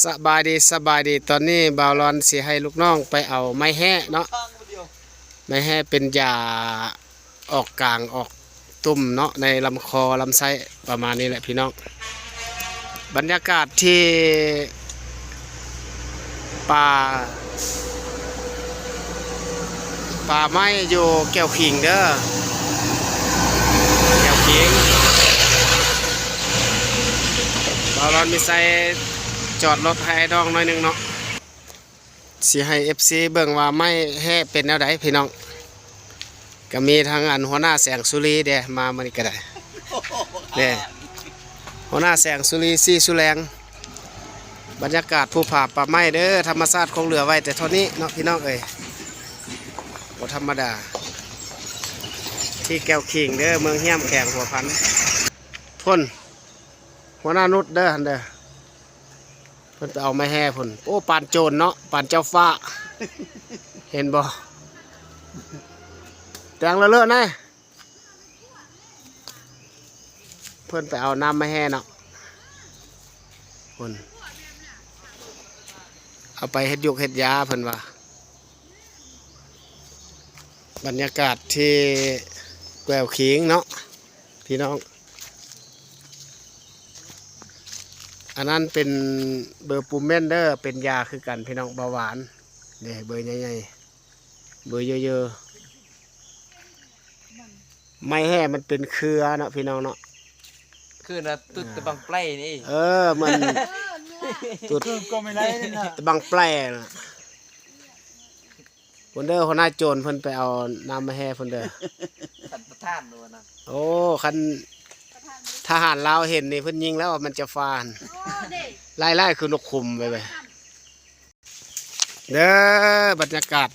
ສະບາຍດີ ສະບາຍດີ. ຕອນນີ້ບ່າວລອນຊິໃຫ້ລູກນ້ອງໄປເອົາໄມ້ແຮ້ເນາະ, ໄມ້ແຮ້ເປັນຢາອອກກາງອອກຕຸ່ມເນາະ ໃນລຳຄໍລຳໄສ້ ປະມານນີ້ແຫຼະພີ່ນ້ອງ. ບັນຍາກາດທີ່ປ່າ ປ່າໄມ້ຢູ່ແກ້ວຂິງເດີ ແກ້ວຂິງ. ບ່າວລອນມີໄຊຈອດລົດໃຫ້ອ້າຍນ້ອງໜ້ອຍໜຶ່ງເນາະ, ຊິໃຫ້ເອັຟຊີເບິ່ງວ່າໄມ້ແຮ້ເປັນແນວໃດພີ່ນ້ອງ. ກະມີທັງອັນຫົວໜ້າແສງສຸລີເດ້ ມາມື້ນີ້ກະໄດ້ ເດ້ ຫົວໜ້າແສງສຸລີ ສີສຸແລງ. ບັນຍາກາດພູຜາປ່າໄມ້ເດີ ທຳມະຊາດຄົງເຫຼືອໄວ້ແຕ່ເທົ່ານີ້ເນາະພີ່ນ້ອງເອີຍ, ບໍ່ທຳມະດາ. ທີ່ແກ້ວຂິງເດີ ເມືອງຫ້ຽມ ແຂວງຫົວພັນ. ພຸ້ນ ຫົວໜ້ານຸດເດີຫັ້ນເດີ ເພິ່ນໄປເອົາໄມ້ແຮ້ພຸ້ນ. ໂອ້ ປານໂຈນເນາະ ປານເຈົ້າຟ້າ ເຫັນບໍ່? ແຕງເລີະໆນະ. ເພິ່ນໄປເອົານ້ຳມາແຮ່ເນາະ ເພິ່ນເອົາໄປເຮັດຢົກເຮັດຢາເພິ່ນວ່າ. ບັນຍາກາດທີ່ແກ້ວຂິງເນາະພີ່ນ້ອງ. ອັນນັ້ນເປັນເບີປູເມັນເດີ ເປັນຢາຄືກັນພີ່ນ້ອງ ເບົາຫວານ. ເດ້ ເບີໃຫຍ່ໆ ເບີເຍີະໆ. ໄມ້ແຮ່ມັນເປັນເຄືອເນາະພີ່ນ້ອງເນາະ, ຄືນະ ຕຸດຕະບັງແປນີ້. ເອີ ມັນຕຸດ ຄືກໍໄມ່ໄດ້ນະ ຕະບັງແປນະ. ພຸ້ນເດີ ຫົວໜ້າໂຈນເພິ່ນໄປເອົານ້ຳມາແຮ່ພຸ້ນເດີ ທ່ານປະທານໂດນະ. ໂອ້ ຄັນທະຫານລາວເຫັນນີ້ເພິ່ນຍິງແລ້ວ ມັນຈະຟານ ໄລ່ໆຄືນົກຂຸມໄປເລີຍ. ເດີ ບັນຍາກາດ